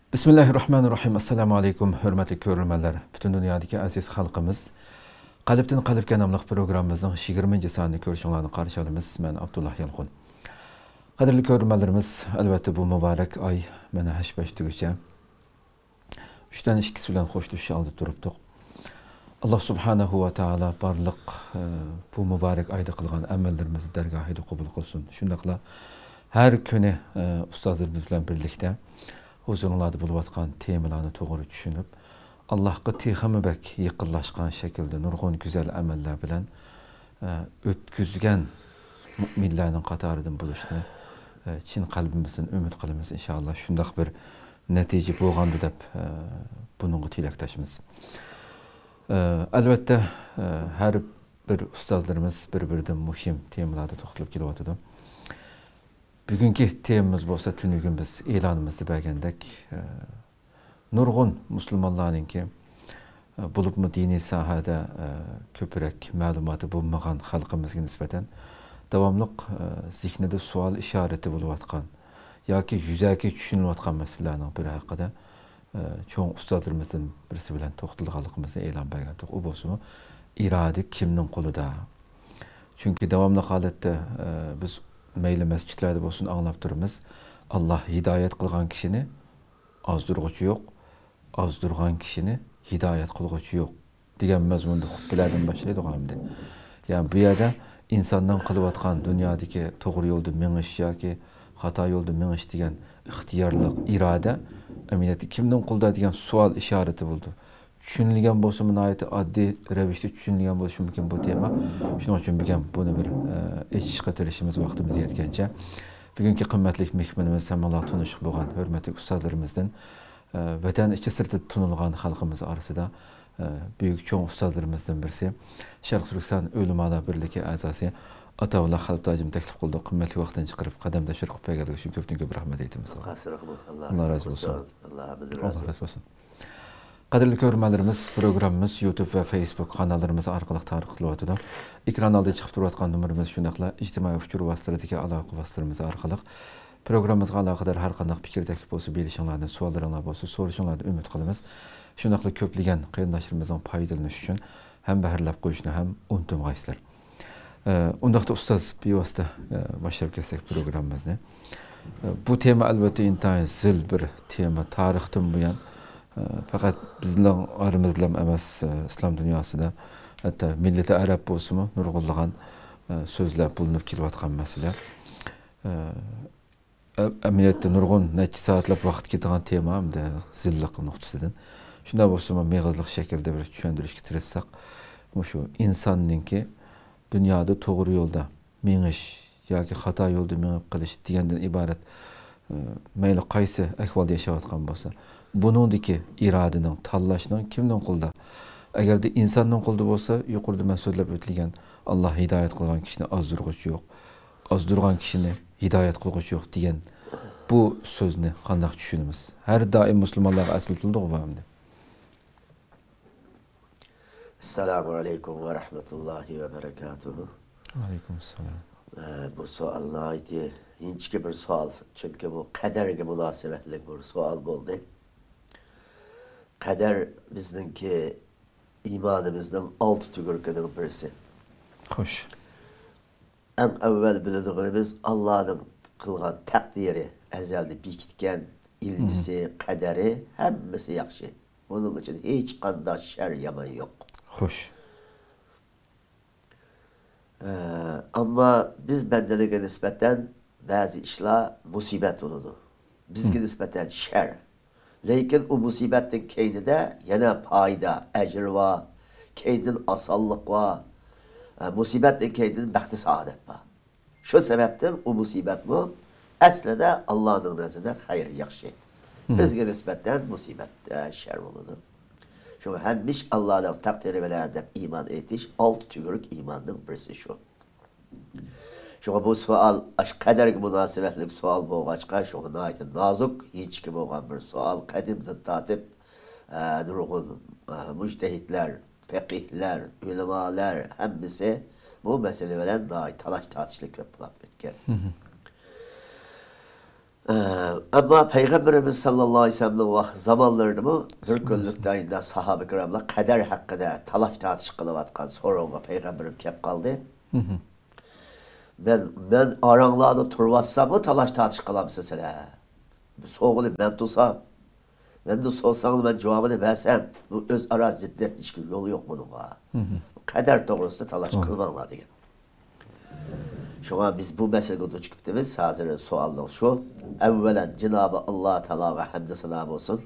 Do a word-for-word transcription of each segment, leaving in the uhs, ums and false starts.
بىسمىللاھىررەھمانىررەھىم. ئەسسالامۇ ئەلەيكۇم، ھۆرمەتلىك كۆرۈرمەنلەر. پۈتۈن دۇنيادىكى ئەزىز خەلقىمىز، قەلبتىن قەلبكە ناملىق پروگراممىمىزنىڭ يىگىرمىنچى سانىنى كۆرۈشۈڭلارنى قارشى ئالىمىز. مەن ئابدۇللا يالقۇن. قەدىرلىك كۆرۈرمەنلىرىمىز، ئەلۋەتتە بۇ مۇبارەك ئاي مانا ھەش-پەش تۈگىچە ئۈچتىن ئىككىسى بىلەن خوشلىشىش ئالدىدا تۇرۇپتۇق. ئاللا سۇبھانەھۇ ۋە تائالا بارلىق، ئە، بۇ مۇبارەك ئايدا قىلغان ئەمەللىرىمىزنى دەرگاھىدا قوبۇل قىلسۇن. شۇنداقلا ھەر كۈنى، ئە، ئۇستازلىرىمىز بىلەن بىرلىكتە ھۇزۇرۇڭلاردا بولۇۋاتقان تېمىلارنى توغرا چۈشىنىپ، ئاللاھقا تېخىمۇ بەك يېقىنلاشقان شەكىلدە نۇرغۇن گۈزەل ئەمەللەر بىلەن، ئە، ئۆتكۈزگەن مۇئمىنلەرنىڭ قاتارىدىن بولۇشنى، ئە، چىن قەلبىمىزدىن ئۈمىد قىلىمىز. ئىنشائاللا شۇنداق بىر نەتىجە بولغاندۇ دەپ، ئە، بۇنىڭغا تىلەكداشمىز. ئە، ئەلۋەتتە، ئە، ھەر بىر ئۇستازلىرىمىز بىر-بىرىدىن مۇھىم تېمىلاردا توختىلىپ كېلىۋاتىدۇ. بۈگۈنكى تېمىمىز بولسا تۈنۈگۈن بىز ئېلانىمىزدا بەرگەندەك، ئە، نۇرغۇن مۇسۇلمانلارنىڭكى، ئە، بولۇپمۇ دىنىي ساھەدە، ئە، كۆپرەك مەلۇماتى بولمىغان خەلقىمىزگە نىسبەتەن داۋاملىق، ئە، زېھنىدە سوئال ئىشارىتى بولۇۋاتقان ياكى يۈزەكى چۈشىنىلىۋاتقان مەسىلىلەرنىڭ بىرى ھەققىدە، ئە، چوڭ ئۇستازلىرىمىزدىن بىرسى بىلەن توختالغانلىقىمىزنى ئېلان بەرگەنتۇق. ئۇ بولسىمۇ ئىرادە كىمنىڭ قولىدا؟ چۈنكى داۋاملىق ھالەتتە، ئە، بىز مەيلى مەسچىتلەردە بولسۇن ئاڭلاپ تۇرىمىز، ئاللا ھىدايەت قىلغان كىشىنى ئازدۇرغۇچى يوق، ئازدۇرغان كىشىنى ھىدايەت قىلغۇچى يوق دېگەن مەزمۇندا خۇتبىلەردىن باشلايدىغۇ ئەمدى. يەنى بۇ يەردە ئىنساننىڭ قىلىۋاتقان دۇنيادىكى توغرا يولدا مېڭىش ياكى خاتا يولدا مېڭىش دېگەن ئىختىيارلىق، ئىرادە ئەمەلىيەتتە كىمنىڭ قولىدا دېگەن سوئال ئىشارىتى بولىدۇ. چۈشىنىلگەن بولسىمۇ ناھايىتى ئاددىي رەۋىشتە چۈشىنىلگەن بولۇشى مۇمكىن بۇ تېما. شۇنىڭ ئۈچۈن بۈگۈن بۇنى بىر، ئە، ئېچىشقا تىرىشىمىز ۋاقتىمىز يەتكەنچە. بۈگۈنكى قىممەتلىك مېھمىنىمىز ھەممىڭلار تونۇشلۇق بولغان ھۆرمەتلىك ئۇستازلىرىمىزدىن، ئە، ۋەتەن ئىچى سىرتىدا تونۇلغان خەلقىمىز ئارىسىدا، ئە، بۈيۈك چوڭ ئۇستازلىرىمىزدىن بىرسى، شەرقىي تۈركىستان ئۆلىمالار بىرلىكى ئەزاسى ئاتاۋۇللا خەلپەت ھاجىمنى تەكلىپ قىلدۇق. قىممەتلىك ۋاقتىنى چىقىرىپ، قەدەم تەشرىپ قىلىپ كەلگەنلىكى ئۈچۈن كۆپتىن كۆپ رەھمەت ئېيتىمىز. ئاللا رازى بولسۇن. ئاللا ھەممىدىن رازى بولسۇن. قەدىرلىك كۆرۈرمەنلىرىمىز، پروگراممىمىز يۇتۇب ۋە فېيسبۇك قاناللىرىمىز ئارقىلىق تارقىتىلىۋاتىدۇ. ئېكران ئالدىدا چىقىپ تۇرۇۋاتقان نومۇرىمىز، شۇنداقلا ئىجتىمائىي ئۇچۇر ۋاسىتىلىرىدىكى ئالاقە ۋاسىتىلىرىمىز ئارقىلىق پروگراممىمىزغا ئالاقىدار ھەر قانداق پىكىر، تەكلىپ بولسا بېرىشىڭلارنى، سوئاللىرىڭلار بولسا سورىشىڭلارنى ئۈمىد قىلىمىز. شۇنداقلا كۆپلىگەن قېرىنداشلىرىمىزنىڭ پايدىلىنىشى ئۈچۈن ھەمبەھىرلەپ قويۇشنى ھەم ئۇنتۇمىغايسىلەر. ئە، ئۇنداقتا ئۇستاز، بىۋاسىتە، ئە، باشلاپ كەتسەك پروگراممىمىزنى. ئە، بۇ تېما ئەلۋەتتە ئىنتايىن زىل بىر تېما. تارىختىن بۇيان، ئە، پەقەت بىزنىڭ ئارىمىزدىلا ئەمەس، ئە، ئىسلام دۇنياسىدا، ھەتتا مىللىتى ئەرەب بولسىمۇ نۇرغۇنلىغان، ئە، سۆزلەر بولۇنۇپ كېلىۋاتقان مەسىلە. ئە، ئە-، ئەمەلىيەتتە نۇرغۇن نەچچە سائەتلەپ ۋاقىت كېتىدىغان تېما ئەمدى زىللىق نۇقتىسىدىن. شۇنداق بولسىمۇ مېغىزلىق شەكىلدە بىر چۈشەندۈرۈشكە تىرىشساق، مۇشۇ ئىنساننىڭكى دۇنيادا توغرا يولدا مېڭىش ياكى خاتا يولدا مېڭىپ قېلىش دېگەندىن ئىبارەت، ئە، مەيلى قايسى ئەھۋالدا ياشاۋاتقان بولسا، بۇنىڭدىكى ئىرادىنىڭ، تاللاشنىڭ كىمنىڭ قولىدا؟ ئەگەردە ئىنساننىڭ قولىدا بولسا، يۇقىرىدا مەن سۆزلەپ ئۆتۈلگەن، ئاللا ھىدايەت قىلغان كىشىنى ئازدۇرغۇچى يوق، ئازدۇرغان كىشىنى ھىدايەت قىلغۇچى يوق دېگەن بۇ سۆزنى قانداق چۈشىنىمىز؟ ھەر دائىم مۇسۇلمانلارغا ئەسلىتىلىدىغۇ بۇ ئەمدى. ئەسسالامۇ ئەلەيكۇم ۋە رەھمەتۇللاھى ۋە بەرەكاتۇھۇ. ۋەئەلەيكۇم ئەسسالام. ئە، بۇ سوئال ناھايىتى ئىنچىكە بىر سوئال، چۈنكى بۇ قەدەرگە مۇناسىۋەتلىك بىر سوئال بولدى. قەدەر بىزنىڭكى ئىمانىمىزنىڭ ئالتە تۈگۈركىنىڭ بىرسى. خوش. ئەڭ ئەۋۋەل بىلىدىغىنىمىز ئاللانىڭ قىلغان تەقدىرى، ئەزەلدە بېكىتكەن ئىلمىسى، قەدىرى، ھەممىسى ياخشى. بۇنىڭ ئىچىدە ھېچقانداق شەر، يامان يوق. خوش. ئە، ئەمما بىز بەندىلەرگە نىسبەتەن بەزى ئىشلار مۇسىبەت بولىدۇ. بىزگە نىسبەتەن شەر. لېكىن ئۇ مۇسىبەتتىن كەينىدە يەنە پايدا، ئەجىر بار، كەينىدىن ئاسانلىق بار، ئە، مۇسىبەتتىن كەينىدىن بەخت-سائادەت بار. شۇ سەۋەبتىن ئۇ مۇسىبەتمۇ ئەسلىدە ئاللانىڭ نەزىرىدە خەير، ياخشى. بىزگە نىسبەتەن مۇسىبەت، ئە، شەر بولىدۇ. شۇڭا ھەممە ئىش ئاللانىڭ تەقدىرى بىلەن دەپ ئىمان ئېيتىش ئالتە تۈگۈرۈك ئىماننىڭ بىرسى شۇ. شۇڭا بۇ سوئال ئاشۇ قەدەرگە مۇناسىۋەتلىك سوئال بولغاچقا، شۇڭا ناھايىتى نازۇك، ئىنچىكە بولغان بىر سوئال. قەدىمدىن تارتىپ، ئە، نۇرغۇن، ئە، مۇجتەھىدلەر، پەقىھلەر، ئۆلىمالار ھەممىسى بۇ مەسىلە بىلەن ناھايىتى تالاش-تارتىشلىق كۆپ بولۇپ ئۆتكەن. ئەمما پەيغەمبىرىمىز ساللاللاھۇ ئەلەيھى ۋەسەللەمنىڭ ۋاق-، زامانلىرىدىمۇ بىر كۈنلۈكتە ئەمدى ساھابە كىراملار قەدەر ھەققىدە تالاش-تارتىش قىلىۋاتقان سورۇنغا پەيغەمبىرىم كەپ قالدى. مەن، مەن ئاراڭلاردا تۇرۇۋاتساممۇ تالاش-تارتىش قىلامسىز سىلەر؟ سوغۇلۇپ مەن تۇرسام، مەندىن سورىساڭلار مەن جاۋابىنى بەرسەم، بۇ ئۆزئارا زىددىيەتلىشىشكە يول يوق بۇنىڭغا. قەدەر توغرىسىدا تالاش قىلماڭلار دېگەن. شۇڭا بىز بۇ مەسىلىگە دۇچ كېلىپتىمىز. ھازىر سوئالنىڭ شۇ. ئەۋۋەلەن، جىنابى ئاللا تائالاغا ھەمدۇ سانا بولسۇن.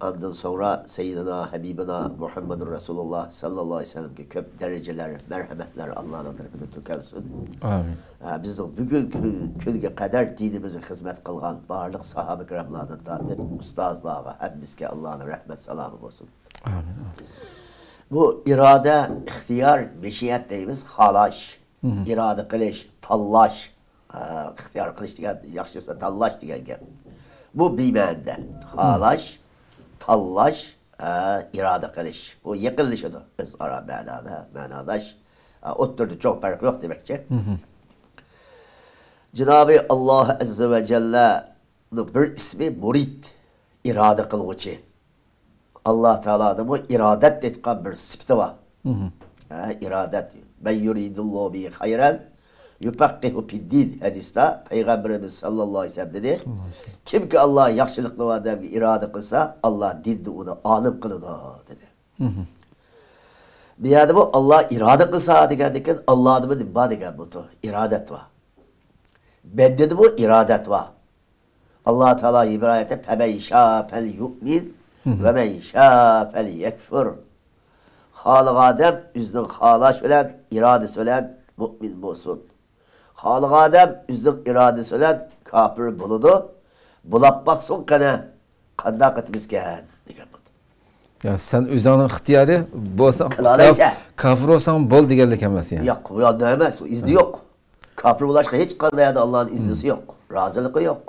ئاندىن سوڭرا سەييىدىنا، ھەبىبىنا مۇھەممەدۇر رەسۇلۇللا ساللاللاھۇ ئەلەيھى ۋەسەللەمگە كۆپ دەرىجىلەر، مەرھەمەتلەر ئاللانىڭ تەرىپىدىن تۆكەلسۇن. ئامىن. ھە، بىزنىڭ بۈگۈنكى كۈن-، كۈنگە قەدەر دىنىمىزغا خىزمەت قىلغان بارلىق ساھابە كىراملاردىن تارتىپ ئۇستازلارغا، ھەممىسىگە ئاللانىڭ رەھمەت سالامى بولسۇن. ئامىن، ئامىن. بۇ ئىرادە، ئىختىيار، مەشىئەت دەيمىز، خالاش، ئىرادە قىلىش، تاللاش، ئە، ئىختىيار قىلىش دېگەن، ياخشىسى تاللاش دېگەن گەپ. بۇ بىمەنىدە. خالاش، تاللاش، ئە، ئىرادە قىلىش. بۇ يېقىنلىشىدۇ. ئۆزئارا مەنادا، مەناداش. ئە، ئوتتۇرىدا چوڭ پەرق يوق دېمەكچى. جىنابى ئاللا ئەززە ۋە جەللەنىڭ بىر ئىسمى مۇرىد، ئىرادە قىلغۇچى. ئاللا تائالانىڭمۇ ئىرادەت دەيدىغان بىر سۈپىتى بار. ھە، ئىرادەت. مەن يۇرىدىللاھۇ بىھى خەيرەن يۇپەققىھۇ فىددىن ھەدىستە پەيغەمبىرىمىز ساللاللاھۇ ئەلەيھى ۋەسەللەم دېدى، كىمكى ئاللا ياخشىلىقنى ئادەمگە ئىرادە قىلسا، ئاللا دىندا ئۇنى ئالىم قىلىدۇ، دېدى. بۇ يەردە بۇ ئاللا ئىرادە قىلسا دېگەندىن كېيىن، ئاللادىمۇ نېمە بار دېگەن بۇ، ئىرادەت بار. بەندىدىمۇ ئىرادەت بار. ئاللا تائالا ئىبراھىمدە، فەمەن شا فەل يۇئمىن ۋە مەن شا فەل يەكفۇر. خالىغان ئادەم ئۆزىنىڭ خالاش بىلەن، ئىرادىسى بىلەن مۇئمىن بولسۇن. خالىغان ئادەم ئۆزىنىڭ ئىرادىسى بىلەن كاپىر بولىدۇ. بولاپ باقسۇن قېنى، قانداق قىلىمىزكەن دېگەن بولدى. يا، سەن ئۆزۈڭنىڭ ئىختىيارى بولساڭ، قىلالايسەن. كاپىر بولساڭ بول دېگەنلىك ئەمەس، يەنى. ياق، ئۇ يەردە ئەمەس، ئۇ ئىزنى يوق. كاپىر بولۇشقا ھېچقانداق يەردە ئاللانىڭ ئىزنىسى يوق، رازىلىقى يوق.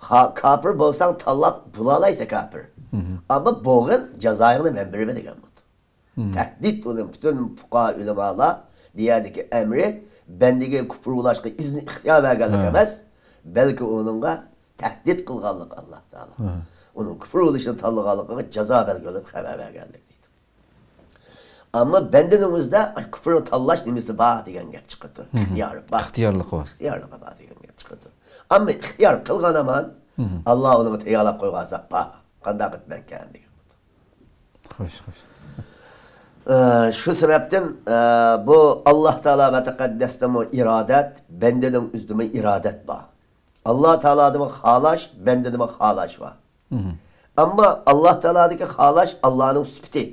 خا-، كاپىر بولساڭ تاللاپ بولالايسەن كاپىر. ئەمما بولغىن، جازايىڭنى مەن بېرىمەن دېگەن بولدى. تەھدىت ئۇنى پۈتۈن پۇقاھا ئۆلىمالار بۇ يەردىكى ئەمرى بەندىگە كۇپۇر بولۇشقا ئىزنى ئىختىيار بەرگەنلىك ئەمەس، بەلكى ئۇنىڭغا تەھدىت قىلغانلىق ئاللا تائالا. ئۇنىڭ كۇپۇر بولۇشىنى تاللىغانلىقىغا جازا بەلگىلەپ خەۋەر بەرگەنلىك دەيدۇ. ئەمما بەندىنىڭ ئۆزىدە كۇپۇرنى تاللاش نېمىسى بار دېگەن گەپ چىقىدۇ. ئىختىيارى بار. ئىختىيارلىقى بار. ئىختىيارلىقى بار دېگەن گەپ چىقىدۇ. ئەمما ئىختىيار قىلغان ھامان، ئاللا ئۇنىڭغا تەييارلاپ قويغان ئازاب بار. قانداق قىلىمەنكەن دېگەن. خوش، خوش. ئە، شۇ سەۋەبتىن، ئە، بۇ ئاللا تائالا ۋە تەقەددەستىمۇ ئىرادەت، بەندىنىڭ ئۆزىدىمۇ ئىرادەت بار. ئاللا تائالادىمۇ خالاش، بەندىدىمۇ خالاش بار. ئەمما ئاللا تائالادىكى خالاش ئاللانىڭ سۈپىتى.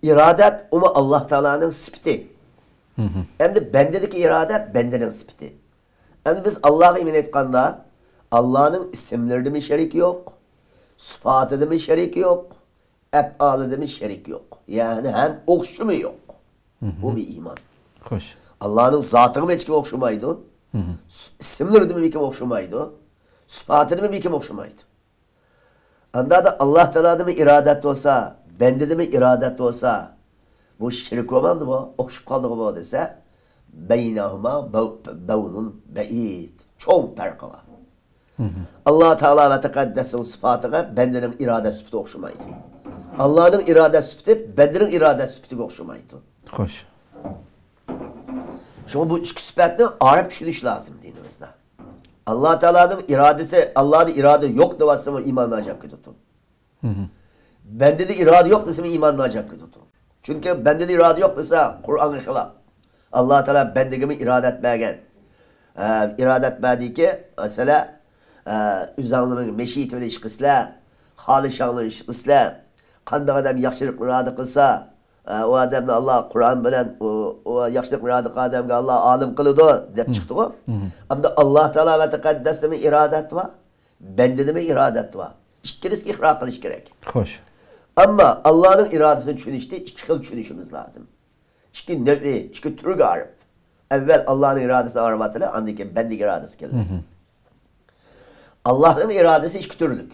ئىرادەت ئۇمۇ ئاللا تائالانىڭ سۈپىتى. ئەمدى بەندىدىكى ئىرادە بەندىنىڭ سۈپىتى. ئەمدى بىز ئاللاغا ئىمان ئېيتقاندا، ئاللانىڭ ئىسىملىرىدىمۇ شېرىكى يوق، سۈپاتىدىمۇ شېرىكى يوق، ئەپئالىدىمۇ شېرىكى يوق. يەنى ھەم ئوخشىمى يوق. بۇ بىر ئىمان. خوش. ئاللانىڭ زاتىغىمۇ ھېچكىم ئوخشىمايدۇ. س-، ئىسىملىرىدىمۇ ھېچكىم ئوخشىمايدۇ. سۈپاتىدىمۇ ھېچكىم ئوخشىمايدۇ. ئاندادا ئاللا تائالادىمۇ ئىرادەت بولسا، بەندىدىمۇ ئىرادەت بولسا، بۇ شېرىك بولمامدۇ بۇ؟ ئوخشىشىپ قالدىغۇ بۇ دېسە، بەينەھۇما بەۋ-، بەۋنۇن بەئىد. چوڭ پەرقى بار. ئاللا تائالا ۋە تەقەددەسنىڭ سۈپاتىغا بەندىنىڭ ئىرادە سۈپىتى ئوخشىمايدۇ. ئاللانىڭ ئىرادە سۈپىتى بەندىنىڭ ئىرادە سۈپىتىگە ئوخشىمايدۇ. خوش. شۇڭا بۇ ئىككى سۈپەتنى ئايرىپ چۈشىنىش لازىم دىنىمىزدا. ئاللا تائالانىڭ ئىرادىسى، ئاللادا ئىرادە يوق دەۋاتسىمۇ ئىماننى ئاجاب كېتىدۇ. بەندىدە ئىرادە يوق دېسىمۇ ئىماننى ئاجاب كېتىدۇ. چۈنكى بەندىدە ئىرادە يوق دېسە، قۇرئانغا خىلاپ. ئاللا تائالا بەندىگىمۇ ئىرادەت بەرگەن. ئە، ئىرادەت بەردىكى، مەسىلەن، ئە، ئۆزەڭلىرىڭ مەشىئىتى بىلەن ئىش قىلسىلەر، خالىشاڭلار ئىش قىلسىلەر، قانداق ئادەم ياخشىلىق ئىرادە قىلسا، ئە، ئۇ ئادەمنى ئاللا قۇرئان بىلەن، ئۇ، ئۇ ياخشىلىق ئىرادە قىلغان ئادەمگە ئاللا ئالىم قىلىدۇ، دەپ چىقتىغۇ. ئەمدى ئاللا تائالا ۋە تەقەددەسنىمۇ ئىرادەت بار، بەندىدىمۇ ئىرادەت بار. ئىككىلىسىگە ئىقرار قىلىش كېرەك. خوش. ئەمما ئاللانىڭ ئىرادىسىنى چۈشىنىشتە ئىككى خىل چۈشىنىشىمىز لازىم. ئىككى نەۋئى، ئىككى تۈرگە ئايرىپ. ئەۋۋەل ئاللانىڭ ئىرادىسىنى ئايرىۋاتىلى، ئاندىن كېيىن بەندىگە ئىرادىسى كېلىدۇ. ئاللانىڭ ئىرادىسى ئىككى تۈرلۈك.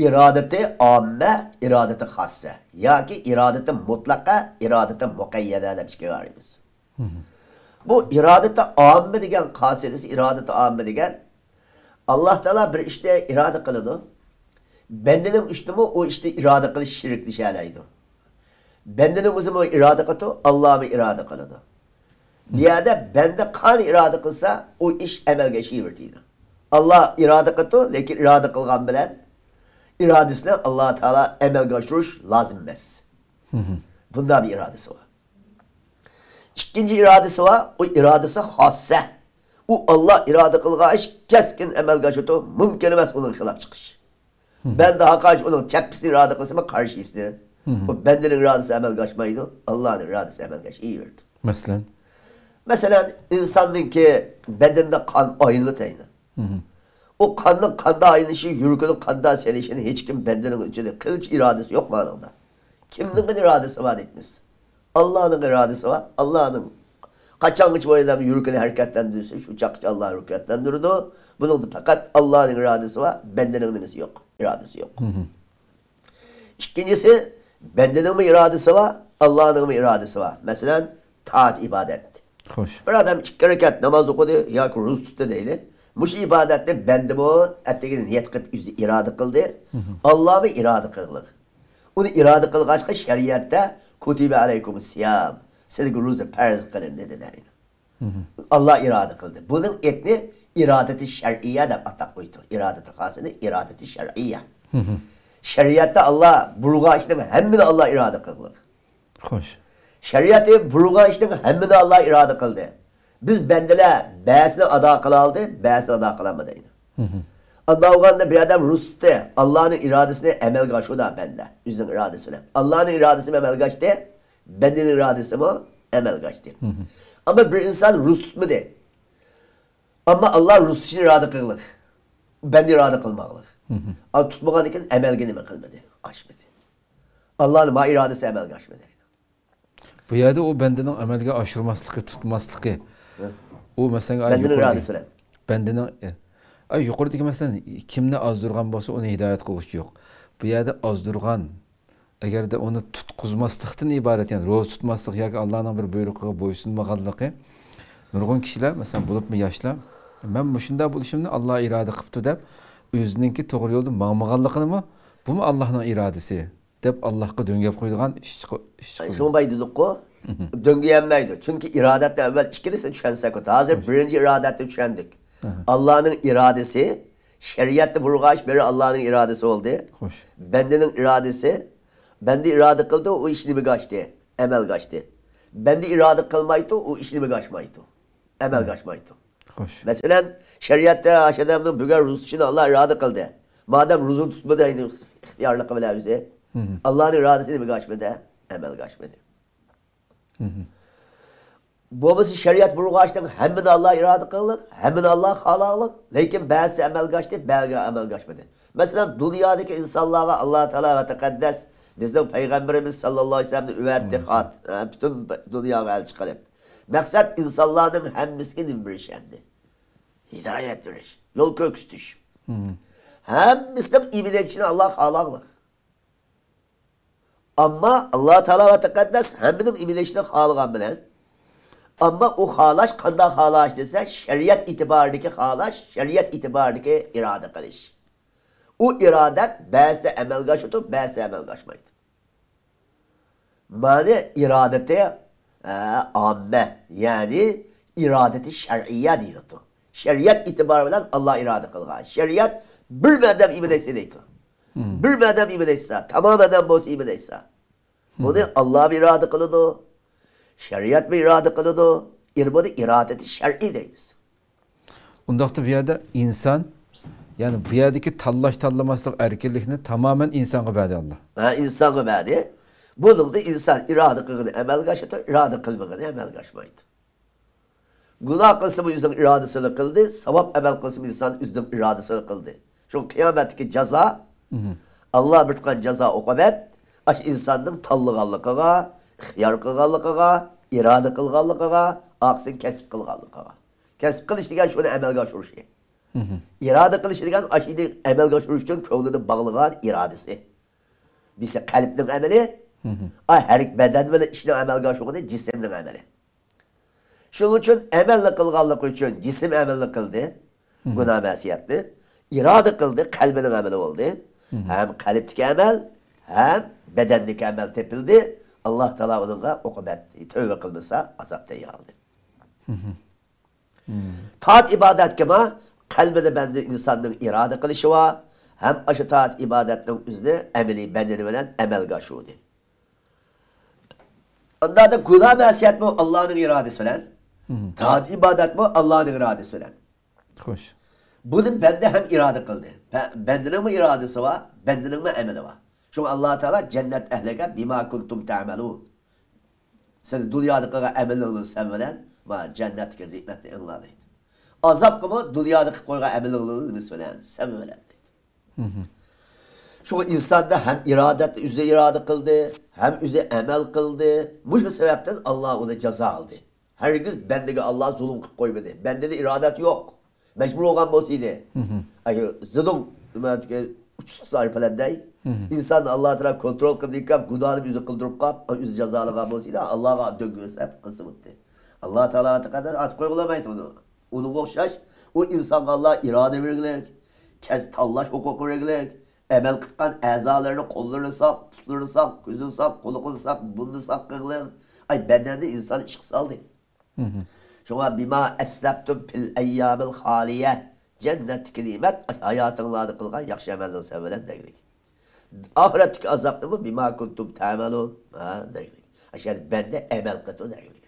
ئىرادىتى ئاممە، ئىرادىتى خاسسە. ياكى ئىرادىتى مۇتلەقە، ئىرادىتى مۇقەييەدە دەپ ئىككىگە ئايرىيمىز. بۇ ئىرادىتى ئاممە دېگەن قائىدىسى، ئىرادىتى ئاممە دېگەن، ئاللا تائالا بىر ئىشنى ئىرادە قىلىدۇ. بەندىنىڭ ئۈستىمۇ ئۇ ئىشنى ئىرادە قىلىش شېرىكلىشەلەيدۇ. بەندىنىڭ ئۆزىمۇ ئىرادە قىلىدۇ، ئاللامۇ ئىرادە قىلىدۇ. بۇ يەردە بەندە قانى ئىرادە قىلسا، ئۇ ئىش ئەمەلگە ئېشىۋېرىدۇ. ئاللا ئىرادە قىلىدۇ، لېكىن ئىرادە قىلغان بىلەن ئىرادىسىنى ئاللا تائالا ئەمەلگە ئاشۇرۇش لازىم ئەمەس. بۇنداق بىر ئىرادىسى بار. ئىككىنچى ئىرادىسى بار، ئۇ ئىرادىسى خاسسە. ئۇ ئاللا ئىرادە قىلغان ئىش كەسكىن ئەمەلگە ئاشىدۇ، مۇمكىن ئەمەس ئۇنىڭ خىلاپ چىقىش. بەندە ھەرقانچە ئۇنىڭ چەپكىسىنى ئىرادە قىلسىمۇ، قارشىسىنى، ئۇ بەندىنىڭ ئىرادىسى ئەمەلگە ئاشمايدۇ، ئاللانىڭ ئىرادىسى ئەمەلگە ئېشىۋېرىدۇ. مەسىلەن؟ مەسىلەن، ئىنساننىڭكى بەدىنىدە قان ئايلىنىدۇ. ئۇ قاننىڭ قانداق ئايلىنىشى، يۈرىكىنىڭ قانداق سېلىشىنى ھېچكىم بەندىنىڭ ئىچىدە قىلچە ئىرادىسى يوق مانىڭدا. كىمنىڭ ئىرادىسى بار دەيمىز؟ ئاللانىڭ ئىرادىسى بار. ئاللانىڭ قاچانغىچە بۇ ئادەم يۈرىكىنى ھەرىكەتلەندۈرسە، شۇ چاغقىچە ئاللا ھەرىكەتلەندۈرىدۇ. بۇنىڭدا پەقەت ئاللانىڭ ئىرادىسى بار، بەندىنىڭ نېمىسى يوق؟ ئىرادىسى يوق. ئىككىنچىسى، بەندىنىڭمۇ ئىرادىسى بار، ئاللانىڭمۇ ئىرادىسى بار. مەسىلەن، تائەت ئىبادەت. خوش. بىر ئادەم ئىككى رەكەت ناماز ئوقۇدى ياكى روزا تۇتتى دەيلى. مۇشۇ ئىبادەتنى بەندىمۇ ئەتىگىنى نىيەت قىلىپ ئۆزى ئىرادە قىلدى. ئاللامۇ ئىرادە قىلغىلىق. ئۇنى ئىرادە قىلغاچقا شەرىئەتتە كۇتىبە ئەلەيكۇمۇس سىيام، سىلەرگە روزا پەرز قىلىندى دېدى. ئاللا ئىرادە قىلدى. بۇنىڭ ئېتىنى ئىرادىتى شەرئىيە دەپ ئاتاپ قويدى. ئىرادىتى خاسىنى ئىرادىتى شەرئىيە. شەرىئەتتە ئاللا بۇيرۇغان ئىشنىڭ ھەممىنى ئاللا ئىرادە قىلغىلىق. خوش. شەرىئەتتە بۇيرۇلغان ئىشنىڭ ھەممىنى ئاللا ئىرادە قىلدى. بىز بەندىلەر بەزىنى ئادا قىلالدى، بەزىنى ئادا قىلالمىدى. ئاندا بولغاندا بىر ئادەم روزا تۇتتى، ئاللانىڭ ئىرادىسىنى ئەمەلگە ئاشۇرىدۇ بەندە، ئۆزىنىڭ ئىرادىسى بىلەن. ئاللانىڭ ئىرادىسىمۇ ئەمەلگە ئاشتى، بەندىنىڭ ئىرادىسىمۇ ئەمەلگە ئاشتى. ئەمما بىر ئىنسان روزا تۇتمىدى. ئەمما ئاللا روزا تۇتۇشنى ئىرادە قىلغىلىق. بەندە ئىرادە قىلماغلىق. ئا، تۇتمىغاندىن كېيىن ئەمەلگە نېمە قىلمىدى؟ ئاشمىدى. ئاللانىڭ ما ئىرادىسى ئەمەلگە ئاشمىدى. بۇ يەردە ئۇ بەندىنىڭ ئەمەلگە ئاشۇرماسلىقى، تۇتماسلىقى. ھە. ئۇ مەسىلەن، ئاي، بەندىنىڭ يۇقىرىدىكى، ئىرادىسى بىلەن. بەندىنىڭ، ئە، ئاي، يۇقىرىدىكى مەسىلەن، كىمنى ئازدۇرغان بولسا، ئۇنى ھىدايەت قىلغۇچى يوق. بۇ يەردە ئازدۇرغان، ئەگەردە ئۇنى تۇتقۇزماسلىقتىن ئىبارەت، يەنى روزا تۇتماسلىق ياكى ئاللانىڭ بىر بۇيرۇقىغا بويسۇنمىغانلىقى، نۇرغۇن كىشىلەر، مەسىلەن، بولۇپمۇ ياشلار، مەن مۇشۇنداق بولۇشۇمنى ئاللا ئىرادە قىپتۇ دەپ، ئۆزىنىڭكى توغرا يولدا ماڭمىغانلىقىنىمۇ، بۇمۇ ئاللانىڭ ئىرادىسى دەپ ئاللاھقا دۆڭگەپ قويىدىغان ئىش چىقى-، ئىش ئاي، چىقىدۇ. شۇڭا بايدىدۇققۇ، دۆڭگە يەنمەيدۇ. چۈنكى ئىرادەتنى ئەۋۋەل ئىككىلىسىنى چۈشەنسەك، ھازىر بىرىنچى ئىرادەتنى چۈشەندۇق. ئاللانىڭ ئىرادىسى، شەرىئەتتە بۇيرۇغان ئىش بىرى ئاللانىڭ ئىرادىسى بولدى. خوش. بەندىنىڭ ئىرادىسى، بەندە ئىرادە قىلدى، ئۇ ئىش نېمىگە ئاشتى؟ ئەمەلگە ئاشتى. بەندە ئىرادە قىلمايتتى، ئۇ ئىش نېمىگە ئاشمايتتى؟ ئەمەلگە ئاشمايتتى. خوش. مەسىلەن، شەرىئەتتە ئاشۇ ئادەمنىڭ بۈگۈن روزا تۇتۇشىنى ئاللا ئىرادە قىلدى. مادەم روزا تۇتمىدى، ئەينى ئىختىيارلىقى بىلەن ئۆزى. ئاللانىڭ ئىرادىسى نېمىگە ئاشمىدى؟ ئەمەلگە ئاشمىدى. بولمىسا شەرىئەت بۇيرۇغان ئىشنىڭ ھەممىنى ئاللا ئىرادە قىلغىلىق، ھەممىنى ئاللا خالاغلىق، لېكىن بەزىسى ئەمەلگە ئاشتى، بەزىسى ئەمەلگە ئاشمىدى. مەسىلەن، دۇنيادىكى ئىنسانلارغا ئاللا تائالا ۋە تەقەددەس بىزنىڭ پەيغەمبىرىمىز ساللاللاھۇ ئەلەيھى ۋەسەللەمنى ئەۋەتتى، خات-، پۈتۈن دۇنياغا ئەلچى قىلىپ. مەقسەت ئىنسانلارنىڭ ھەممىسىگە نېمە بېرىش ئەمدى؟ ھىدايەت بېرىش، يول كۆرسىتىش. ھەممىسىنىڭ ئىمان ئېيتىشىنى ئاللا خالاغلىق. ئەمما ئاللا تائالا ۋە تەقەددەس ھەممىنىڭ ئىمان ئېيتىشىنى خالىغان بىلەن، ئەمما ئۇ خالاش قانداق خالاش دېسە، شەرىئەت ئېتىبارىدىكى خالاش، شەرىئەت ئېتىبارىدىكى ئىرادە قىلىش. ئۇ ئىرادەت بەزىدە ئەمەلگە ئاشىدۇ، بەزىدە ئەمەلگە ئاشمايدۇ. مانا ئىرادىتى، ئە، ئاممە، يەنى ئىرادىتى شەرئىيە دېيىلىدۇ. شەرىئەت ئېتىبارى بىلەن ئاللا ئىرادە قىلغان. شەرىئەت بىر ئادەم ئىمان ئېيتسا دەيدۇ. بىر ئادەم ئىمان ئېيتسا، تامام ئادەم بولسا ئىمان ئېيتسا. بۇنى ئاللا بىر ئىرادە قىلىدۇ. شەرىئەت بىر ئىرادە قىلىدۇ. يەنى بۇنى ئىرادىتى شەرئىي دەيمىز. ئۇنداقتا بۇ يەردە ئىنسان، يەنى بۇ يەردىكى تاللاش تاللىماسلىق ئەركىنلىكنى تامامەن ئىنسانغا بەردى ئاللا. ھە، ئىنسانغا بەردى. بۇنىڭدا ئىنسان ئىرادە قىلغىنى ئەمەلگە ئاشىدۇ، ئىرادە قىلمىغىنى ئەمەلگە ئاشمايدۇ. گۇناھ قىلسىمۇ ئۆزىنىڭ ئىرادىسىلا قىلدى، ساۋاب ئەمەل قىلسىمۇ ئىنسان ئۆزىنىڭ ئىرادىسىلا قىلدى. شۇ قىيامەتتىكى جازا، ئاللا بىر تۇتقان جازا ئوقۇبەت، ئاشۇ ئىنساننىڭ تاللىغانلىقىغا، ئىختىيار قىلغانلىقىغا، ئىرادە قىلغانلىقىغا، ئارقىسىدىن كەسىپ قىلغانلىقىغا. كەسىپ قىلىش دېگەن شۇنى ئەمەلگە ئاشۇرۇشى. ئىرادە قىلىش دېگەن ئاشۇنى ئەمەلگە ئاشۇرۇش ئۈچۈن كۆڭلىنى باغلىغان ئىرادىسى. بىرسى قەلبنىڭ ئەمىلى، ئا، ھەر ئىككى بەدەن بىلەن ئىشنىڭ ئەمەلگە ئاشۇرغىنى جىسىمنىڭ ئەمىلى. شۇنىڭ ئۈچۈن ئەمەلنى قىلغانلىقى ئۈچۈن جىسىم ئەمەلنى قىلدى، گۇناھ مەسىيەتنى. ئىرادە قىلدى، قەلبىنىڭ ئەمىلى بولدى. ھەم قەلبتىكى ئەمەل، ھەم بەدەندىكى ئەمەل تېپىلدى. ئاللا تائالا ئۇنىڭغا ئوقۇبەت، تەۋبە قىلمىسا، ئازاب تەييارلىدى. تائەت ئىبادەتكىمۇ قەلبىدە بەندە ئىنساننىڭ ئىرادە قىلىشى بار، ھەم ئاشۇ تائەت ئىبادەتنىڭ ئۆزىنى ئەمەلىي بەدىنى بىلەن ئەمەلگە ئاشۇردى. ئانداقتا گۇناھ مەسىيەتمۇ ئاللانىڭ ئىرادىسى بىلەن، تائەت ئىبادەتمۇ ئاللانىڭ ئىرادىسى بىلەن. خوش. بۇنى بەندە ھەم ئىرادە قىلدى. بە-، بەندىنىڭمۇ ئىرادىسى بار، بەندىنىڭمۇ ئەمىلى بار. شۇڭا ئاللا تائالا جەننەت ئەھلىگە بىما كۇنتۇم تەمەلۇن. سىلەر دۇنيادا قىلغان ئەمىلىڭلارنىڭ سەۋەبى بىلەن ما جەننەتتىكى نېمەتنى ئېلىڭلار دەيدۇ. ئازابقىمۇ دۇنيادا قىلىپ قويغان ئەمىلىڭلارنىڭ نېمىسى بىلەن، سەۋەبى بىلەن دەيدۇ. شۇڭا ئىنساندا ھەم ئىرادە، ئۆزى ئىرادە قىلدى، ھەم ئۆزى ئەمەل قىلدى. مۇشۇ سەۋەبتىن ئاللا ئۇنى جازالىدى. ھەرگىز بەندىگە ئاللا زۇلۇم قىلىپ قويمىدى. بەندىدە ئىرادەت يوق. مەجبۇر بولغان بولسا ئىدى. ئايۇ، زىدۇڭ، نېمە، ئۇچۇشقا سارى پەلەندەي. ئىنساننى ئاللا تائالا كونترول قىلدىكەپ، گۇناھنى ئۆزى قىلدۇرۇپ قاپ، ئۆزى جازالىغان بولسا ئىدى، ئاللاغا دۆڭگۆسلەپ قىلسا بولدى. ئاللا تائالا تەقەددەس ئاتىپ قويغىلى بولمايدۇ ئۇنى. ئۇنىڭغا ئوخشاش، ئۇ ئىنسانغا ئاللا ئىرادە بەرگىلىك، كەس-، تاللاش ھوقۇقى بەرگىلىك، ئەمەل قىلغان ئەزالىرىنى، قوللىرىنى ساق، پۇتلىرىنى ساق، كۆزىنى ساق، قۇلىقىنى ساق، بۇرنىنى ساق قىلغىلىق. ئاي، بەدەننى ئىنسان ئىشقا سالدى. شۇڭا بىما ئەسلەپتۇم فىل ئەييامىل خالىيە، جەننەتتىكى نېمەت ھاياتىڭلاردا قىلغان ياخشى ئەمەلنىڭ سەۋەبى بىلەن دەگلىك. ئاخىرەتتىكى ئازابنىمۇ بىما كۇنتۇم تەمەلۇن، ھە، دەگلىك. ئاشۇ يەردە بەندە ئەمەل قىلىدۇ دەگلىك.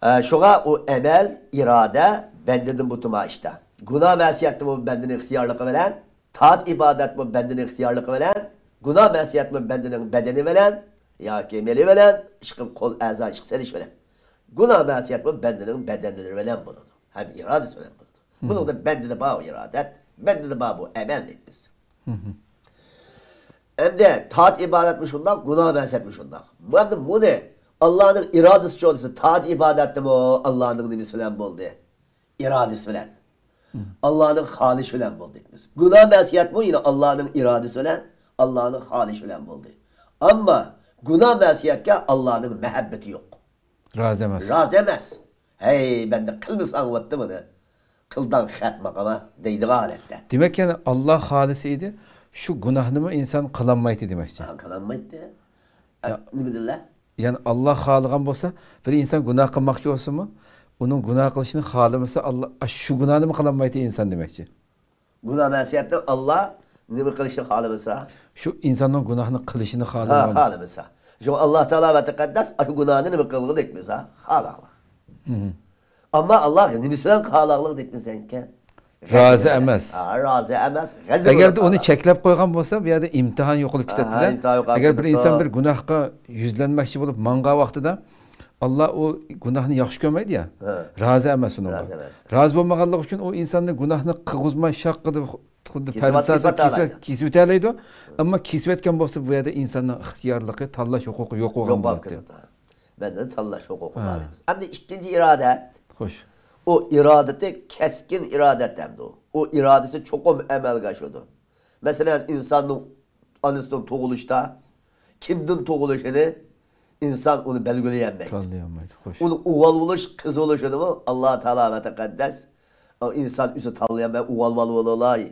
ئە، شۇڭا ئۇ ئەمەل، ئىرادە بەندىدىن بۇتۇما ئىشتا. گۇناھ مەسىيەتتىمۇ بەندىنىڭ ئىختىيارلىقى بىلەن، تائەت ئىبادەتمۇ بەندىنىڭ ئىختىيارلىقى بىلەن، گۇناھ مەسىيەتمۇ بەندىنىڭ بەدىنى بىلەن ياكى مېلى بىلەن، ئىشقىلىپ قول ئەزا ئىشقا سېلىش بىلەن. گۇناھ مەسىيەتمۇ بەندىنىڭ بەدەنلىرى بىلەن بولىدۇ. ھەم ئىرادىسى بىلەن بولىدۇ. بۇنىڭدا بەندىدە بار ئىرادەت، بەندىدە بار بۇ ئەمەل دەيمىز. ئەمدى تائەت ئىبادەتمۇ شۇنداق، گۇناھ مەسىيەتمۇ شۇنداق. مۇ-، ئەمدى بۇنى ئاللانىڭ ئىرادىسىچۇ دېسە، تائەت ئىبادەتتىمۇ ئاللانىڭ نېمىسى بىلەن بولدى؟ ئىرادىسى بىلەن. ئاللانىڭ خالىشى بىلەن بولدى دەيمىز. گۇناھ مەسىيەتمۇ يەنە ئاللانىڭ ئىرادىسى بىلەن، ئاللانىڭ خالىشى بىلەن بولدى. ئەمما گۇناھ مەسىيەتكە ئاللانىڭ مەھەببىتى يوق. رازى ئەمەس. رازى ئەمەس. ھەي، بەندە قىلمىساڭ بولاتتى بۇنى. قىلداڭ خەت ماقاما دەيدىغان ھالەتتە. دېمەك، يەنى ئاللا خالىسا ئىدى، شۇ گۇناھنىمۇ ئىنسان قىلالمايتتى دېمەكچى. ھە، قىلالمايتتى. ئە، يا-، نېمە دېدىلە؟ يەنى ئاللا خالىغان بولسا، بىر ئىنسان گۇناھ قىلماقچى بولسىمۇ، ئۇنىڭ گۇناھ قىلىشىنى خالىمىسا، ئاللا، ئا، شۇ گۇناھنىمۇ قىلالمايتتى ئىنسان دېمەكچى. گۇناھ مەسىيەتنى ئاللا نېمە قىلىشنى خالىمىسا؟ شۇ ئىنساننىڭ گۇناھنى قىلىشىنى ھە، خالىمىغان. خالىمىسا. شۇ ئاللا تائالا ۋە تەقەددەس ئاشۇ گۇناھنى نېمە قىلغىلى دەيمىسا؟ خالاغلىق. ئەمما ئاللا نېمىسى بىلەن خالاغلىق دەيمىسەنكەن؟ رازى ئەمەس. ھە، رازى ئەمەس. غەزەپ ئەگەردە ئۇنى چەكلەپ قويغان بولسا، بۇ يەردە ئىمتىھان يوقىلىپ كېتەتتىلە. ئەگەر بىر ئىنسان بىر گۇناھقا يۈزلەنمەكچى بولۇپ ماڭغان ۋاقتىدا، ئاللا ئۇ گۇناھنى ياخشى كۆرمەيدۇ يا. ھە. رازى ئەمەس ئۇنىڭغا. رازى ئەمەس. رازى بولمىغانلىقى ئۈچۈن ئۇ ئىنساننى گۇناھنى قىلغۇزماي شاق قىلىپ خۇددى كېسىۋەت-، پەرزاتدا كېسىۋەتەلەيدۇ. كېسىۋەتەلەيدۇ. ئەمما كېسىۋەتكەن بولسا بۇ يەردە ئىنساننىڭ ئىختىيارلىقى، تاللاش ھوقۇقى يوق بولغان بولاتتى. يوق بولۇپ كېتىدۇ. بەندىنى تاللاش ھوقۇقى بار. ئەمدى ئىككىنچى ئىرادەت. خوش. ئۇ ئىرادىتى كەسكىن ئىرادەت ئەمدى ئۇ. ئۇ ئىرادىسى چوقۇم ئەمەلگە ئاشىدۇ. مەسىلەن، ئىنساننىڭ ئانىسىنىڭ تۇغۇلۇشتا كىمدىن تۇغۇلۇشىنى ئىنسان ئۇنى بەلگىلىيەلمەيدۇ. تاللىيالمايدۇ، خوش. ئۇنىڭ ئوغۇل بولۇش، قىز بولۇشىنىمۇ ئاللا تائالا ۋە تەقەددەس، ئۇ ئىنسان ئۆزى تاللىيالماي، ئوغۇل بالا بولۇۋالاي،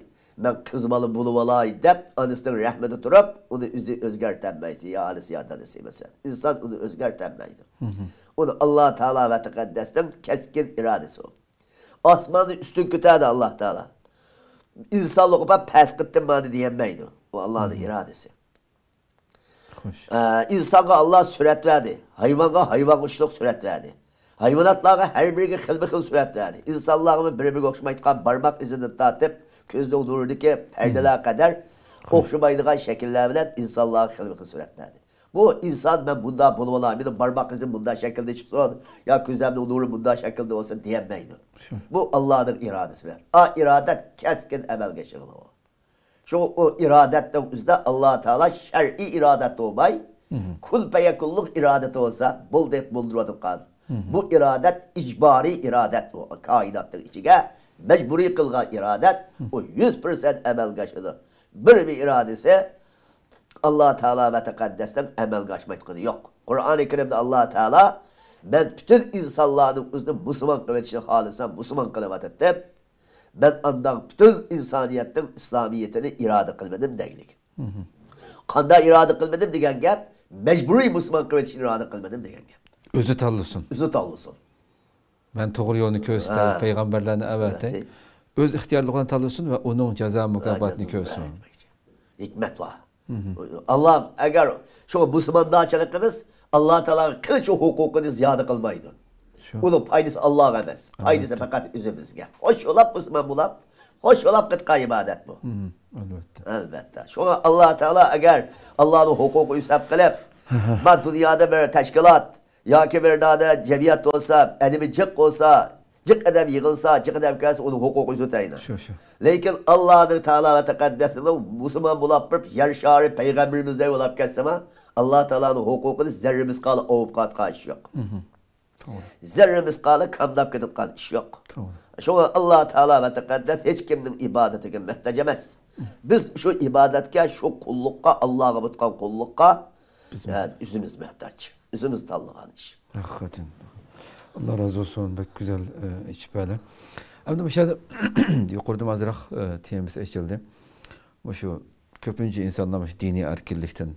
مەن قىز بالا بولۇۋالاي دەپ، ئانىسىنىڭ رەھمىتى تۇرۇپ، ئۇنى ئۆزى ئۆزگەرتەلمەيدۇ. يا ئانىسى، يا دادىسى مەسىلەن. ئىنسان ئۇنى ئۆزگەرتەلمەيدۇ. ئۇنى ئاللا تائالا ۋە تەقەددەسنىڭ كەسكىن ئىرادىسى ئۇ. ئاسماننى ئۈستۈن كۆتەردى ئاللا تائالا. ئىنسانلىققا پەس قىلدىم مانا دېيەلمەيدۇ. ئۇ ئاللانىڭ ئىرادىسى. خوش. ئە، ئىنسانغا ئاللا سۈرەت بەردى. ھايۋانغا ھايۋانغا ئوخشىلىق سۈرەت بەردى. ھايۋاناتلارغا ھەر بىرىگە خىلمۇ خىل سۈرەت بەردى. ئىنسانلارغىمۇ بىر بىرىگە ئوخشىمايدىغان بارماق ئىزىدىن تارتىپ، كۆزنىڭ نۇرىدىكى پەردىلەرگە قەدەر خوش. ئوخشىمايدىغان شەكىللەر بىلەن ئىنسانلارغا خىلمۇ خىل سۈرەت بەردى. بۇ ئىنسان مەن بۇنداق بولۇۋالاي، مېنىڭ بارماق ئىزىم بۇنداق شەكىلدە چىقسۇن، يا كۆزۈمنىڭ نۇرى بۇنداق شەكىلدە بولسۇن دېيەلمەيدۇ. شۇ. بۇ ئاللانىڭ ئىرادىسى بىلەن. ئا ئىرادەت كەسكىن ئەمەلگە ئېشىغىلى. شۇ ئۇ ئىرادەتنىڭ ئۆزىدە ئاللا تائالا شەرئىي ئىرادەت بولماي، كۇن پەيەكۇنلۇق ئىرادەت بولسا، بولدى دەپ بولدۇرۇۋاتقان. بۇ ئىرادەت ئىجبارىي ئىرادەت، ئۇ كائىناتنىڭ ئىچىگە مەجبۇرىي قىلغان ئىرادەت، ئۇ يۈز پىرسەنت ئەمەلگە ئاشىدۇ. بىر بىر ئىرادىسى ئاللا تائالا ۋە تەقەددەسنىڭ ئەمەلگە ئاشمايدىغىنى يوق. قۇرئانى كەرىمدە ئاللا تائالا مەن پۈتۈن ئىنسانلارنىڭ ئۆزىنى مۇسۇلمان قىلىۋېتىشىنى خالىسام، مۇسۇلمان قىلىۋاتاتتىم. مەن ئانداق پۈتۈن ئىنسانىيەتنىڭ ئىسلامىيىتىنى ئىرادە قىلمىدىم دەيلىك. قانداق ئىرادە قىلمىدىم دېگەن گەپ، مەجبۇرىي مۇسۇلمان قىلىۋېتىشنى ئىرادە قىلمىدىم دېگەن گەپ. ئۆزى تاللىسۇن. ئۆزى تاللىسۇن. مەن توغرا يولنى كۆرسىتەي، ھە. پەيغەمبەرلەرنى ئەۋەتەي. ئەۋەتەي. ئۆز ئىختىيارلىقىنى تاللىسۇن ۋە ئۇنىڭ جازا مۇكاپاتىنى ھە، جازا كۆرسۇن. مۇكاپاتىنى. ھېكمەت بار. ئاللا، ئەگەر شۇ مۇسۇلماندارچىلىقىمىز، ئاللا تائالا قىلچە ھوقۇقىنى زىيادە قىلمايدۇ. شۇ. ئۇنىڭ پايدىسى ئاللاغا ئەمەس. پايدىسى ئەلۋەتتە. پەقەت ئۆزىمىزگە. خوش يولاپ مۇسۇلمان بولاپ، خوش يولاپ قىلىدىغان ئىبادەت بۇ. ئەلۋەتتە. ئەلۋەتتە. شۇڭا ئاللا تائالا ئەگەر ئاللانىڭ ھوقۇقى ھېساب قىلىپ، ما دۇنيادا بىر تەشكىلات ياكى بىر دانە جەمئىيەت بولسا، ئادىمى جىق بولسا، جىق ئادەم يىغىلسا، جىق ئادەم كەلسە، ئۇنىڭ ھوقۇقى ئۆزى تەيىنلەر. شۇ، شۇ. لېكىن ئاللا تائالا ۋە تەقەددەسنىڭ مۇسۇلمان بولاپ بېرىپ، يەر شارى پەيغەمبىرىمىزدەك بولاپ كەتسىمۇ، ئاللا تائالانىڭ ھوقۇقىنى زەررە مىسقالى ئوۋۇپ قالىدىغان ئىش يوق. توغرا. زەررە مىسقالى كامداپ كېتىدىغان ئىش يوق. توغرا. شۇڭا ئاللا تائالا ۋە تەقەددەس ھېچ كىمنىڭ ئىبادىتىگە موھتاج ئەمەس. بىز شۇ ئىبادەتكە، شۇ قۇللۇققا، ئاللاغا بولغان قۇللۇققا، بىز ئە، ئۆزىمىز موھتاج. ئۆزىمىز تاللىغان ئىش. ھەقىقەتەن. ئاللا رازى بولسۇن، بەك گۈزەل، ئە، ئېچىپ بەردى. ئەمدى مۇشۇ يەردە يۇقىرىدىمۇ ئازراق، ئە، تېمىسى ئېچىلدى. مۇشۇ كۆپىنچە ئىنسانلار مۇشۇ دىنىي ئەركىنلىكتىن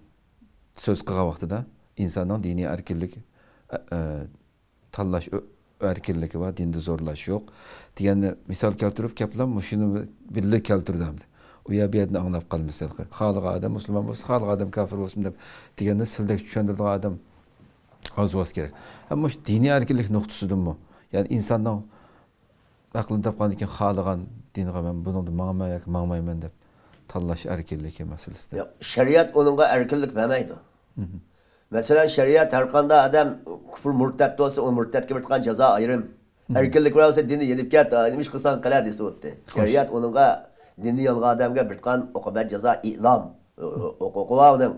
سۆز قىلغان ۋاقتىدا ئىنساننىڭ دىنىي ئەركىنلىك، ئە، ئە، تاللاش ئۆ-، ئەركىنلىكى بار، دىندا زورلاش يوق دېگەننى مىسال كەلتۈرۈپ، كەپلا مۇشۇنى بىللە كەلتۈردى ئەمدى. ئۇ يەر بۇ يەردىن ئاڭلاپ قالمىسا، خالىغان ئادەم مۇسۇلمان بولسۇن، خالىغان ئادەم كاپىر بولسۇن دەپ دېگەننى سىلدەك چۈشەندۈرىدىغان ئادەم ئاز بولسا كېرەك. ھەم مۇشۇ دىنىي ئەركىنلىك نۇقتىسىدىنمۇ، يەنى ئىنساننىڭ ئەقلىنى تاپقاندىن كېيىن خالىغان دىنغا مەن بۇنىڭدا ماڭىمەن ياكى ماڭمايمەن دەپ تاللاش ئەركىنلىكى مەسىلىسىدە. ياق، شەرىئەت ئۇنىڭغا ئەركىنلىك بەرمەيدۇ. مەسىلەن، شەرىئەت ھەر قانداق ئادەم كۇفر مۇرتەت بولسا، ئۇ مۇرتەتكە بېرىدىغان جازا ئايرىم. ئەركىنلىك بەرسە، دىننى يېنىپ كەت، نېمە ئىش قىلساڭ قىلە دېسە بولاتتى. شەرىئەت ئۇنىڭغا دىننى يانغان ئادەمگە بېرىدىغان ئوقۇبەت جازا ئېلان ھوقۇقى بار ئۇنىڭ.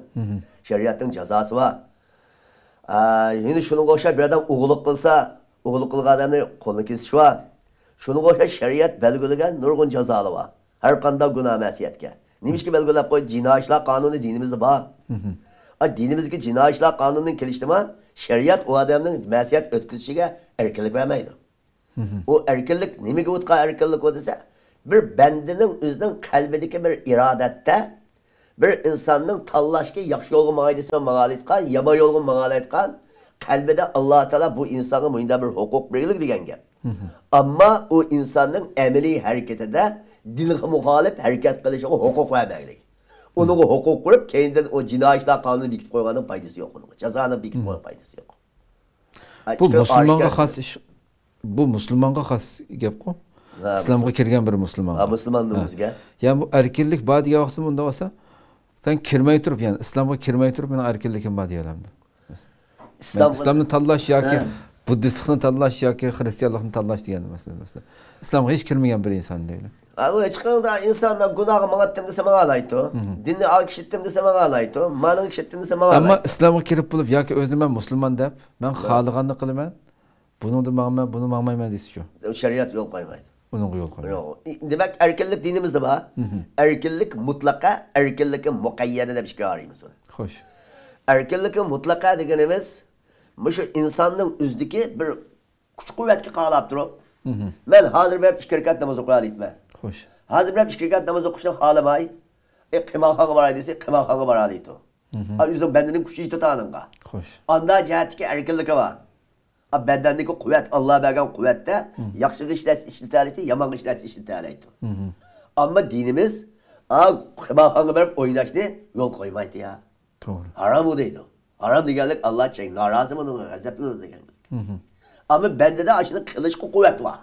شەرىئەتنىڭ جازاسى بار. ئا، يەنە شۇنىڭغا ئوخشاپ بىر ئادەم ئوغرىلىق قىلسا، ئوغرىلىق قىلغان ئادەمنى قولىنى كېسىش بار. شۇنىڭغا ئوخشاش شەرىئەت بەلگىلىگەن نۇرغۇن جازالار بار. ھەر قانداق گۇناھ مەسىيەتكە. نېمىشقا بەلگىلەپ قويدى؟ جىنايى ئىشلار قانۇنى دىنىمىزدا بار. ئا، دىنىمىزدىكى جىنايى ئىشلار قانۇنىنىڭ كېلىشىدىما شەرىئەت ئۇ ئادەمنىڭ مەسىيەت ئۆتكۈزۈشىگە ئەركىنلىك بەرمەيدۇ. ئۇ ئەركىنلىك نېمىگە ئۇتقان ئەركىنلىك ئۇ دېسە، بىر بەندىنىڭ ئۆزىنىڭ قەلبىدىكى بىر ئىرادەتتە بىر ئىنساننىڭ تاللاشكە ياخشى يولغا ماڭاي دېسە ماڭالايدىغان، يامان يولغا ماڭالايدىغان، قەلبىدە ئاللا تائالا بۇ ئىنسانغا مۇنداق بىر ھوقۇق بەرگىلى دېگەن گەپ. ئەمما ئۇ ئىنساننىڭ ئەمەلىي ھەرىكىتىدە دىنغا مۇخالىپ ھەرىكەت قىلىشىغا ھوقۇق بەرمەيلىك. ئۇنىڭغا ھوقۇق بېرىپ، كەينىدىن ئۇ جىنايى ئىشلار قانۇنىنى بېكىتىپ قويغاننىڭ پايدىسى يوق ئۇنىڭغا. جازانى بېكىتىپ قويغان پايدىسى يوق. بۇ ئىچكى مۇسۇلمانغا ئاشكارا خاس ئىش، بۇ مۇسۇلمانغا خاس گەپقۇ. ھە، ئىسلامغا مۇسۇلمان. كىرگەن بىر مۇسۇلمانغا. ھە، مۇسۇلماننىڭ ھە. ئۆزىگە. يەنى بۇ ئەركىنلىك بار دېگەن ۋاقىتتا مۇنداق بولسا، سەن كىرمەي تۇرۇپ، يەنى ئىسلامغا كىرمەي تۇرۇپ مېنىڭ ئەركىنلىكىم بار دېيەلەمدۇ؟ مەن ئىسلامنى تاللاش ياكى ھە. بۇددىستلىقنى تاللاش ياكى خرىستىيانلىقنى تاللاش دېگەن مەسىلە، مەسىلەن. ئىسلامغا ھېچ كىرمىگەن بىر ئىنسان دەيلى. ھە، ئۇ ھېچقانداق ئىنسان مەن گۇناھقا ماڭاتتىم دېسە ماڭالايدۇ. دىننى ئاكىشىتتىم دېسە ماڭالايدۇ. مانىڭ ئىشىتتىم دېسە ئەمما ماڭالايدۇ. ئىسلامغا كىرىپ بولۇپ ياكى ئۆزىنى مەن مۇسۇلمان دەپ، مەن ھە. خالىغاننى قىلىمەن، بۇنىڭدا ماڭىمەن، بۇنى ماڭمايمەن دېسىچۇ؟ شەرىئەت يول قويمايدۇ. ئۇنىڭغا يول قويمايدۇ. يوق. دېمەك، ئەركىنلىك دىنىمىزدا بار. ئەركىنلىك مۇتلەقە، ئەركىنلىكى مۇقەييەدە دەپ ئىككىگە ئايرىيمىز ئۇنى. خوش. ئەركىنلىكى مۇتلەقە دېگىنىمىز مۇشۇ ئىنساننىڭ ئۆزىدىكى بىر كۈچ-قۇۋۋەتكە قاراپ تۇرۇپ، مەن ھازىر بېرىپ ئىككى رەكەت ناماز ئوقۇيالايتىمەن. خوش. ھازىر بېرىپ ئىككى رەكەت ناماز ئوقۇشنى خالىماي، ئى، قىمارخانىغا باراي دېسە، قىمارخانىغا بارالايدۇ. ئا، ئۆزىنىڭ بەندىنىڭ كۈچى يېتىدۇ ئانىڭغا. خوش. ئاندا جەھەتتىكى ئەركىنلىكى بار. ئا، بەدەندىكى قۇۋۋەت، ئاللا بەرگەن قۇۋۋەتتە ياخشىغا ئىشلەتسە ئىشلىتەلەيدۇ، يامانغا ئىشلەتسە ئىشلىتەلەيدۇ. ئەمما دىنىمىز، ئا، قىمارخانىغا بېرىپ ئويناشنى يول قويمايدۇ يا. توغرا. ھارام ئۇ دەيدۇ. ھارام دېگەنلىك ئاللا چەك نارازى بۇنىڭغا، غەزەپلىنىدۇ دېگەنلىك. ئەمما بەندىدە ئاشۇنى قىلىشقا قۇۋۋەت بار.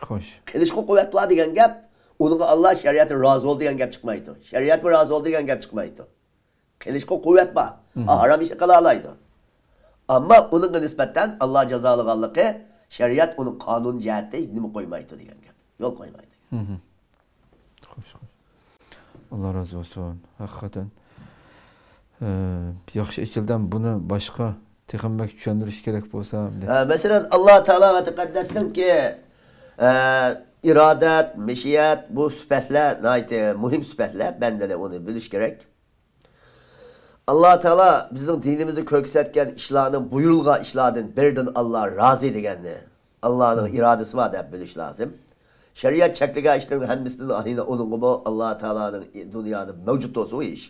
خوش. قىلىشقا قۇۋۋەت بار دېگەن گەپ، ئۇنىڭغا ئاللا شەرىئەتى رازى بولدى دېگەن گەپ چىقمايدۇ. شەرىئەتمۇ رازى بولدى دېگەن گەپ چىقمايدۇ. قىلىشقا قۇۋۋەت بار. ھا، ھارام ئىشنى قىلالايدۇ. ئەمما ئۇنىڭغا نىسبەتەن ئاللا جازالىغانلىقى شەرىئەت ئۇنى قانۇن جەھەتتە نېمە قويمايدۇ دېگەن گەپ. يول قويمايدۇ. خوش، خوش. ئاللا رازى بولسۇن. ھەقىقەتەن، ئە، ياخشى ئېچىلدى. بۇنى باشقا تېخىمۇ بەك چۈشەندۈرۈش كېرەك بولسا، ئەمدى. ئە، مەسىلەن، ئاللا تائالا ۋە تەقەددەسنىڭكى، ئە، ئىرادەت، مەشىئەت، بۇ سۈپەتلەر ناھايىتى مۇھىم سۈپەتلەر، بەندىلەر ئۇنى بىلىش كېرەك. ئاللا تائالا بىزنىڭ دىنىمىزدا كۆرسەتكەن ئىشلارنىڭ، بۇيرۇلغان ئىشلاردىن بىرىدىن ئاللا رازى دېگەننى، ئاللانىڭ ئىرادىسى بار دەپ بىلىش لازىم. شەرىئەت چەكلىگەن ئىشنىڭ ھەممىسىدىن ئاھىنە ئۇنىڭغىمۇ ئاللا تائالانىڭ دۇنيادا مەۋجۇت بولسا ئۇ ئىش.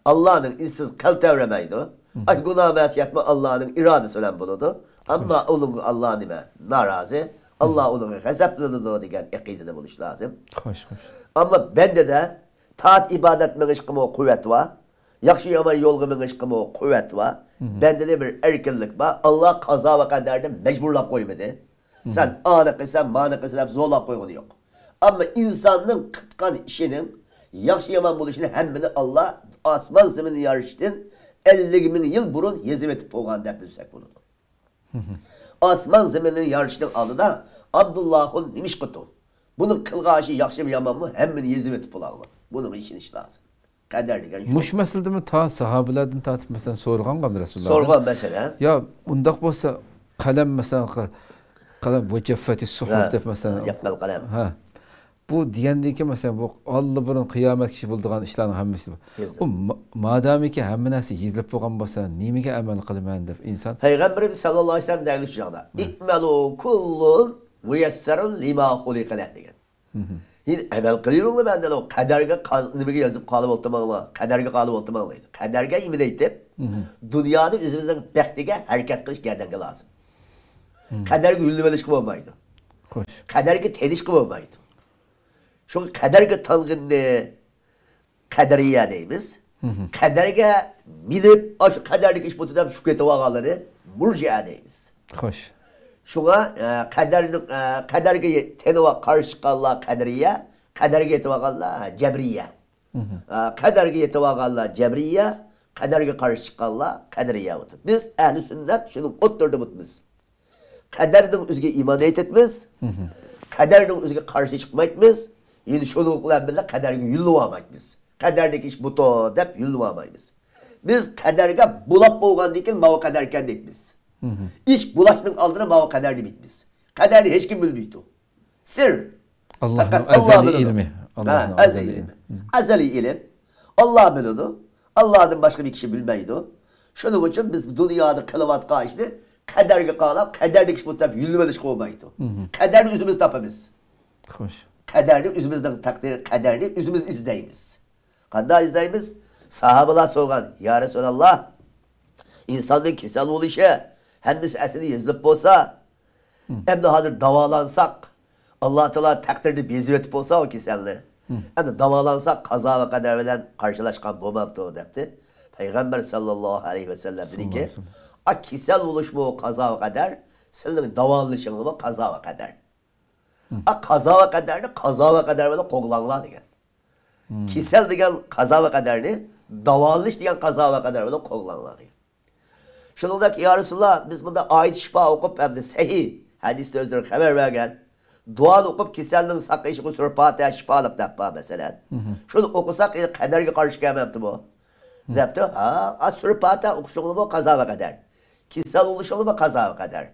ئاللانىڭ ئىزسىز قەلتەۋرىمەيدۇ. ئاي، گۇناھ مەسىيەتمۇ ئاللانىڭ ئىرادىسى بىلەن بولىدۇ. ئەمما ئۇنىڭغا ئاللا نېمە؟ نارازى. ئاللا ئۇنىڭغا غەزەپلىنىدۇ دېگەن ئەقىدىدە بولۇش لازىم. خوش، خوش. ئەمما بەندىدە تائەت ئىبادەت مېڭىشقىمۇ قۇۋۋەت بار. ياخشى يامان يولغا مېڭىشقىمۇ قۇۋۋەت بار. بەندىدە بىر ئەركىنلىك بار. ئاللا قازا ۋە قەدەردە مەجبۇرلاپ قويمىدى. سەن ئانى قىلسەن، مانى قىلسەن دەپ زورلاپ قويغىنى يوق. ئەمما ئىنساننىڭ قىلغان ئىشىنىڭ ياخشى يامان بولۇشىنى ھەممىنى ئاللا ئاسمان زېمىننى يارىتىشتىن ئەللىك مىڭ يىل بۇرۇن يېزىۋېتىپ قويغان دەپ بىلسەك بولىدۇ. ئاسمان زېمىننى يارىتىشنىڭ ئالدىدا ئابدۇللاھۇ نېمە ئىش قىلدى؟ بۇنىڭ قىلغان ئىشى ياخشىمۇ يامانمۇ ھەممىنى يېزىۋېتىپ بولغان. بۇنىڭغا ئىشىنىش لازىم. قەدەر دېگەن شۇ. مۇشۇ مەسىلىدىمۇ تا ساھابىلەردىن تارتىپ، مەسىلەن، سورىغانغۇ رەسۇلۇللاھدىن. سورىغان مەسىلە. يا ئۇنداق بولسا، قەلەم، مەسىلەن، قە-، قەلەم ۋە جەففەتى سۇھۇف دەپ، مەسىلەن، جەففەل قەلەم. ھە. بۇ دېگەندىكى، مەسىلەن، بۇ ئاللىبۇرۇن قىيامەتكىچە بولىدىغان ئىشلارنىڭ ھەممىسى بار. ئۇ ما-، مادامىكى ھەممە نەرسە يېزىلىپ بولغان بولسا، نېمىگە ئەمەل قىلىمەن دەپ ئىنسان. پەيغەمبىرىمىز سەللەللاھۇ ئەلەيھى ۋەسەللەم دەيدۇ شۇ چاغدا، «ئىئمەلۇ كۇللۇن مۇيەسسەرۇن لىما خۇلىقە لەھ» دېگەن. ھە، ئەمەل قىلىۋېرىڭلار بەندىلەر، قەدەرگە قا-، نېمىگە يېزىپ قالىۋالدىڭلار، قەدەرگە قالىۋالدىڭلار دەيدۇ. قەدەرگە ئىمان ئېيتىپ، دۇنيادا ئۆزىمىزنىڭ بەختىگە ھەرىكەت قىلىش گەدەنگە لازىم. قەدەرگە يۆلىنىۋېلىشقا بولمايدۇ. خوش. قەدەرگە تېنىشقا بولمايدۇ. شۇڭا قەدەرگە تانغىنىنى قەدەرىيە دەيمىز. قەدەرگە مىنىپ، ئاشۇ قەدەردىكى ئىش بۇ دەپ چۈشۈپ كېتىۋالغانلىرىنى مۇرجىئە دەيمىز. خوش. شۇڭا، ئە، قەدەرنىڭ، ئە، قەدەرگە يە-، تېنىۋا قارشى چىققانلار قەدىرىيە، قەدەرگە يېتىۋالغانلار جەبرىيە. ئە، قەدەرگە يېتىۋالغانلار جەبرىيە، قەدەرگە قارشى چىققانلار قەدىرىيە بولىدۇ. بىز ئەھلى سۈننەت شۇنىڭ ئوتتۇرىدا بولىمىز. قەدەرنىڭ ئۆزىگە ئىمان ئېيتىتمىز. قەدەرنىڭ ئۆزىگە قارشى چىقمايتمىز. يەنە شۇنىڭ بىلەن بىللە قەدەرگە يۆلىنىۋالمايتمىز. قەدەردىكى ئىش بۇتۇ دەپ يۆلىنىۋالمايمىز. بىز قەدەرگە بولاپ بولغاندىن كېيىن ماۋۇ قەدەركەن دەيمىز. ئىش بولاشنىڭ ئالدىدا ماۋۇ قەدەر دەيمىز. قەدەرنى ھېچكىم بىلمەيدۇ. سىر. ئاللاھنىڭ پەقەت ئاللا ئەزەلىي بىلىدۇ. ئىلمى. ھە، ئاللاھنىڭ ئەزەلىي ئەزەلىي ئىلمى. ئىلمى. ئەزەلىي ئىلىم. ئاللا بىلىدۇ. ئاللادىن باشقا بىر كىشى بىلمەيدۇ. شۇنىڭ ئۈچۈن بىز دۇنيادا قىلىۋاتقان ئىشنى قەدەرگە قاراپ، قەدەردىكى ئىش بۇ دەپ يۆلىنىۋېلىشقا بولمايدۇ. قەدەرنى ئۆزىمىز تاپىمىز. خوش. قەدەرنى ئۆزىمىزنىڭ تەقدىرى، قەدەرنى ئۆزىمىز ئىزدەيمىز. قانداق ئىزدەيمىز؟ ساھابىلار سورىغان، يا رەسۇلاللا، ئىنساننىڭ كېسەل بولۇشى ھەممىسى ئەسلىدە يېزىلىپ بولسا، ئەمدى ھازىر داۋالانساق، ئاللا تائالا تەقدىردە بېزىۋېتىپ بولسا ئۇ كېسەلنى، ئەمدى داۋالانساق قازا ۋە قەدەر بىلەن قارشىلاشقان بولمامتۇ دەپتۇ. پەيغەمبەر سەللەللاھۇ ئەلەيھى ۋەسەللەم دېدىكى، ساللاللاھۇ ئەلەيھى ۋەسەللەم. ئا كېسەل بولۇشمۇ قازا ۋە قەدەر، سېنىڭ داۋالىنىشىڭمۇ قازا ۋە قەدەر. ئا قازا ۋە قەدەرنى قازا ۋە قەدەر بىلەن قوغلاڭلار دېگەن. كېسەل دېگەن قازا ۋە قەدەرنى، داۋالىنىش دېگەن قازا ۋە قەدەر بىلەن قوغلاڭلار دېگەن. شۇنىڭدەك، يا رەسۇلاللا، بىز بۇنداق ئايەت شىپا ئوقۇپ، ھەمدە سەھىھ ھەدىستە ئۆزلىرى خەۋەر بەرگەن، دۇئانى ئوقۇپ، كېسەلنىڭ ساقىيىشىغا سۈرە پاتىھە شىپالىق دەپ بار، مەسىلەن. شۇنى ئوقۇساق، ئېنى قەدەرگە قارشى كەلمەپتىمۇ؟ دەپتۇ. ھا، ئا، سۈرە پاتىھە ئوقۇشۇڭلىمۇ قازا ۋە قەدەر. كېسەل بولۇشۇڭلىمۇ قازا ۋە قەدەر.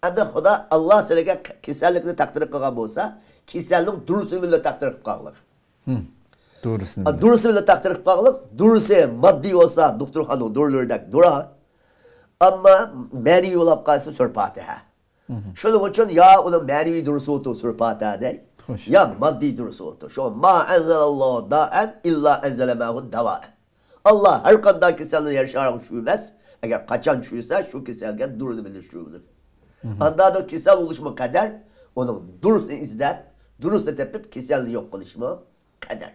ئەمدى خۇدا، ئاللا سىلەرگە كېسەللىكنى تەقدىر قىلغان بولسا، كېسەلنىڭ دۇرۇسىنى بىللە تەقدىر قىلىپ قالغىلىق. دۇرۇسىنى ئا، بىللە. دۇرۇسى بىللە تەقدىر قىلىپ قالغىلىق. دۇرۇسى ماددىي بولسا، دوختۇرخانىنىڭ دورىلىرىدەك دورا. ئەمما مەنىۋى بولۇپ قالسا، سۈرە پاتىھە. شۇنىڭ ئۈچۈن يا ئۇنىڭ مەنىۋى دۇرۇسى ئولتۇر سۈرە پاتىھە دەي، خوش. يا ماددىي دۇرۇسى ئولتۇر. شۇ ما ئەنزەلەللاھۇ دائەن ئىللا ئەنزەلە مەئەھۇ داۋائەن. ئاللا ھەر قانداق كېسەلنى يەر شارىغا چۈشۈرمەس، ئەگەر قاچان چۈشۈرسە، شۇ كېسەلگە دۇرىنى بىلدۈرۈش چۈشۈرگۈدۇر. ئاندا كېسەل بولۇشمۇ قەدەر، ئۇنىڭ دۇرىسىنى ئىزدەپ، دۇرۇسىنى تېپىپ، كېسەلنى يوق قىلىشمۇ قەدەر.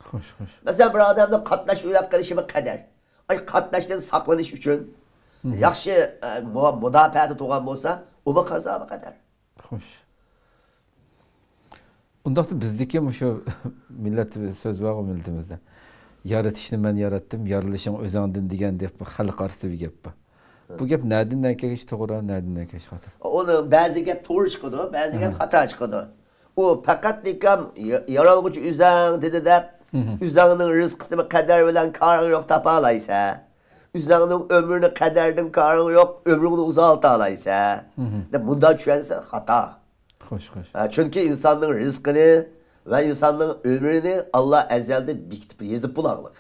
خوش، خوش. مەسىلەن، بىر ئادەمنىڭ قاتناش ئۆلەپ قېلىشىمۇ قەدەر. ئاي، قاتناشتىن ساقلىنىش ئۈچۈن ياخشى، ئە، مۇ-، مۇداپىئەدە تۇرغان بولسا، ئۇمۇ قازا ۋە قەدەر. خوش. ئۇنداقتا بىزدىكى مۇشۇ مىللەت سۆز بارغۇ مىللىتىمىزدە. «يارىتىشنى مەن ياراتتىم، يارىلىشىڭ ئۆزۈڭدىن» دېگەن دەپ خەلق ئارىسىدا بىر گەپ بار. بۇ گەپ نەدىن نەگىچە توغرا، نەدىن نەگىچە خاتا؟ ئۇنى بەزى گەپ توغرا چىقىدۇ، بەزى گەپ خاتا چىقىدۇ. ئۇ پەقەت نىكام يا-، يارالغۇچى ئۆزەڭ دېدى دەپ، ئۆزەڭنىڭ رىزقىسىنى قەدەر بىلەن كارىڭ يوق تاپالايسەن. ئۆزەڭنىڭ ئۆمرىنى قەدەردىن كارىڭ يوق، ئۆمرۈڭنى ئۇزارتالايسەن. دەپ مۇنداق چۈشەنسە خاتا. خوش، خوش. ھە، چۈنكى ئىنساننىڭ رىزقىنى ۋە ئىنساننىڭ ئۆمرىنى ئاللا ئەزەلدىن بېكىتىپ يېزىپ بولغانلىق.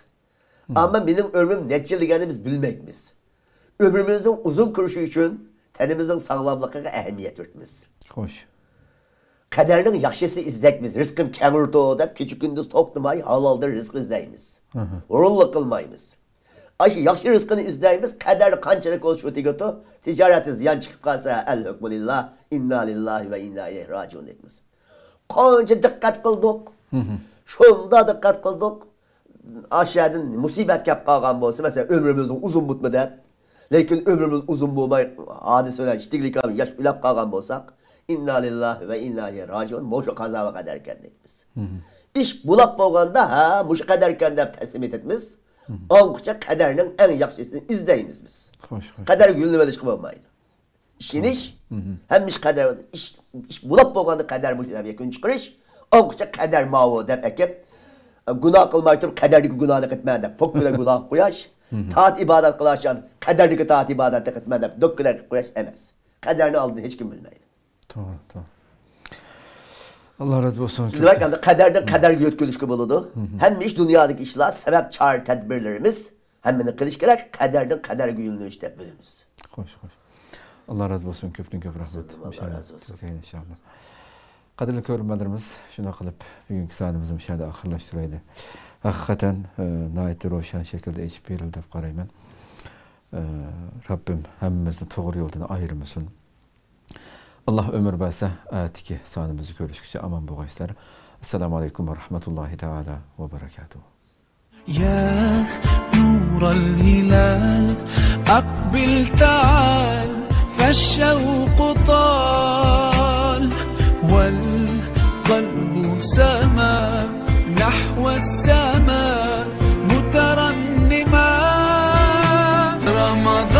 ئەمما مېنىڭ ئۆمرۈم نەچچە يىل دېگەننى بىز بىلمەيمىز. ئۆمرىمىزنىڭ ئۇزۇن كۆرۈشى ئۈچۈن تېنىمىزنىڭ ساغلاملىقىغا ئەھمىيەت بېرىمىز. خوش. قەدەرنىڭ ياخشىسىنى ئىزدەيمىز، رىزقىم كەڭرىتۇ دەپ كېچە-كۈندۈز توختىماي ھالالدىن رىزىق ئىزدەيمىز. ھە، ھە. ھۇرۇنلۇق قىلمايمىز. ئاشۇ ياخشى رىزقىنى ئىزدەيمىز، قەدەر قانچىلىك بولسا شۇ تېگىتۇ، تىجارەتتە زىيان چىقىپ قالسا، ئەل ھۆكمۇ لىللا، ئىننا لىللاھى ۋە ئىننا ئىلەيھى راجىئۇن دەيمىز. قانچە دىققەت قىلدۇق، شۇنداق دىققەت قىلدۇق. ئاشۇ يەردىن مۇسىبەت كەپ قالغان بولسا، مەسىلەن، ئۆمرىمىزنىڭ ئۇزۇن بۇتما دەپ، لېكىن ئۆمرىمىز ئۇزۇن بولماي، ھادىسە بىلەن شىتىگلىك ياش ئۆلۈپ قالغان بولساق، ئىننا لىللاھى ۋە ئىننا ئىلەيھى راجىئۇن، مۇشۇ قازا ۋە قەدەركەن دەيمىز. ئىش بولاپ بولغاندا، ھە، مۇشۇ قەدەركەن دەپ تەسلىم ئېتىمىز. ئاڭغىچە قەدەرنىڭ ئەڭ ياخشىسىنى ئىزدەيمىز بىز. خوش، خوش. قەدەرگە يۆلىنىۋېلىشقا بولمايدۇ. ئىشىنىش، ھەممە ئىش قەدەر، ئىش، ئىش بولاپ بولغاندا قەدەر مۇشۇ دەپ يەكۈن چىقىرىش، ئاڭغىچە قەدەر ماۋۇ دەپ ئەكەپ، گۇناھ قىلماي تۇرۇپ، قەدەردىكى گۇناھنى قىلىمەن دەپ، پوككىدەك گۇناھ قىلىپ قوياش، تائەت ئىبادەت قىلىشچان، قەدەردىكى تائەت ئىبادەتنى قىلىمەن دەپ، دۆككىدەك قىلىپ قوياش ئەمەس. قەدەرنى ئالدىن ھېچكىم بىلمەيدۇ. توغرا، توغرا. ئاللا رازى بولسۇن. دېمەك، ئەمدى قەدەردىن قەدەرگە يۆتكىلىشكە بولىدۇ. ھەممە ئىش دۇنيادىكى ئىشلار، سەۋەب، چارە، تەدبىرلىرىمىز، ھەممىنى قىلىش كېرەك، قەدەردىن قەدەرگە يۆنىلىش دەپ بىلىمىز. خوش، خوش. ئاللا رازى بولسۇن، كۆپتىن كۆپ رەھمەت. ئاللا رازى بولسۇن. ئىنشاللا. قەدىرلىك كۆرۈرمەنلىرىمىز، شۇنداق قىلىپ بۈگۈنكى سانىمىزنى مۇشۇ يەردە ئاخىرلاشتۇرايلى. ھەقىقەتەن، ئە، ناھايىتى روشەن شەكىلدە ئېچىپ بېرىلدى دەپ قارايمەن. ئە، رەببىم ھەممىمىزنى توغرا يولدىن ئايرىمىسۇن. ئاللا ئۆمۈر بەرسە، ئەتىكى سانىمىزدا كۆرۈشكىچە ئامان بولغايسىلەر. ئەسسالامۇ ئەلەيكۇم ۋە رەھمەتۇللاھى تائالا ۋە بەرەكاتۇھۇ. يا نور الهلال، أقبل تعال، فالشوق طال، والقلب سما نحو السماء مترنما. رمضان